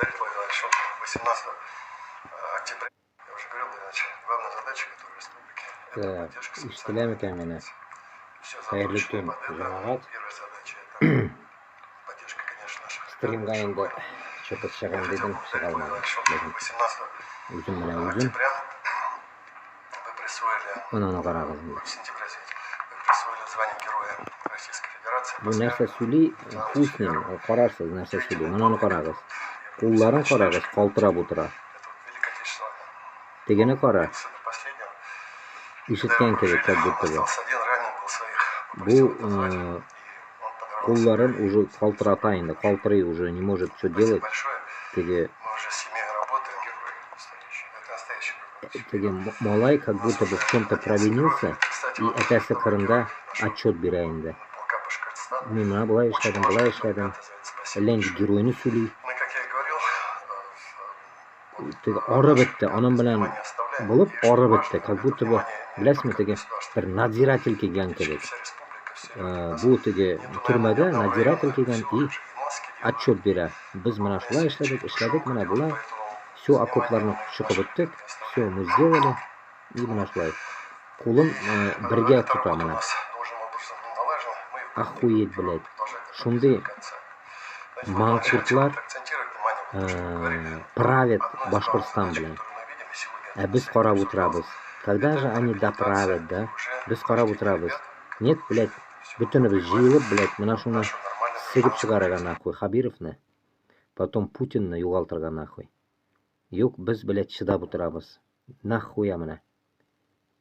Поблагодарить Владимир Владимирович. 18 октября, я уже говорил, Владимир Владимирович, главная задача, которая республики, это Так, поддержка ишетеләме икән мине? Все Хәерле заточено төн, под это. җәмәгать. Первая задача — это поддержка, конечно, наших ребят, Стримга наших инде воинов. чыгып Я чыгам хотел дидем, поблагодарить чыга Владимир алмадым. Владимирович, Бүген 18 үзем белән үзем. Октября вы присвоили, Менә карагыз инде. В сентябре, извините, вы присвоили звание Героя Российской Федерации. Бу нәрсә сөйли, хуй с ним, карарсыз нәрсә сөйли. Менә карагыз. Кулларын карагыз, калтырап утыра. Это вот Великая Отечественная война. Тегене кара. До последнего. Ишеткән кебек, как будто бы. Остался один, ранен был своих, Бу попросил отозвать, и он подорвался. Кулларын уже калтырата инде, калтырый уже, не может что Спасибо делать. Большое. Теге Мы уже с семьей работаем. Герой настоящий. Это настоящий герой. Теге малай как будто бы в чем-то провинился и әтисе кырында отчет бирә инде. Полка Башкортостана. Мин менә болай эшләдем, болай эшләдем. Әллә инде геройны сөйли. Мы, как я и говорил, Теге арып бетте, аның белән булып арып бетте, как будто бы, беләсезме, теге бер надзиратель килгән кебек. Бу теге төрмәдә надзиратель килгән и отчет бирә. Без менә шулай эшләдек, эшләдек, менә болай. Все, окопларны чыгып беттек, все, мы сделали. И менә шулай. Кулын бергә тота менә. Охуеть, блядь. Шундый манкуртлар правят Башкортстан белән. Ә без карап утырабыз. Когда же они доправят, да? Без карап утырабыз. Нет, блядь, бөтенебез җыелып, блядь, менә шуны сигеп чыгарырга нахуй Хабировны. Потом Путинны югалтырга нахуй. Юк, без, блядь, чыдап утырабыз. Нахуя менә.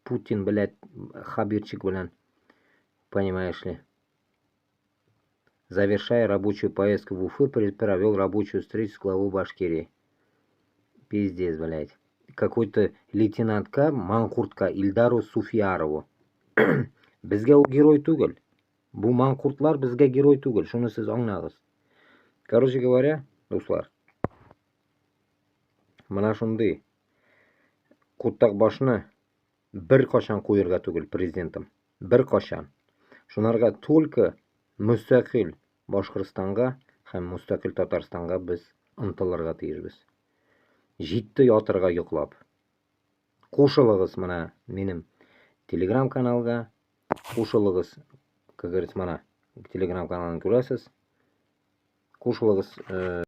Путин, блядь, Хабирчик белән, понимаешь ли. Завершая рабочую поездку в Уфу, провел рабочую встречу с главой Башкирии. Пиздец, блядь. Какой-то лейтенантка, манкуртка Ильдару Суфиярову. Безгә ул герой түгел. Бу манкуртлар безгә герой түгел. Шуны сез аңлагыз. Короче говоря, дуслар. Менә шундый кутак башны бер кашан куярга түгел президентым. Бер кашан. Шунарга только мөстәкыйль Башкортстанга һәм мөстәкыйль Татарстанга без омтылырга тиешбез. Җитте ятырга йоклап. Кушылыгыз менә минем телеграм каналга, кушылыгыз, как говорится, менә телеграм каналын күрәсез. Кушылыгыз.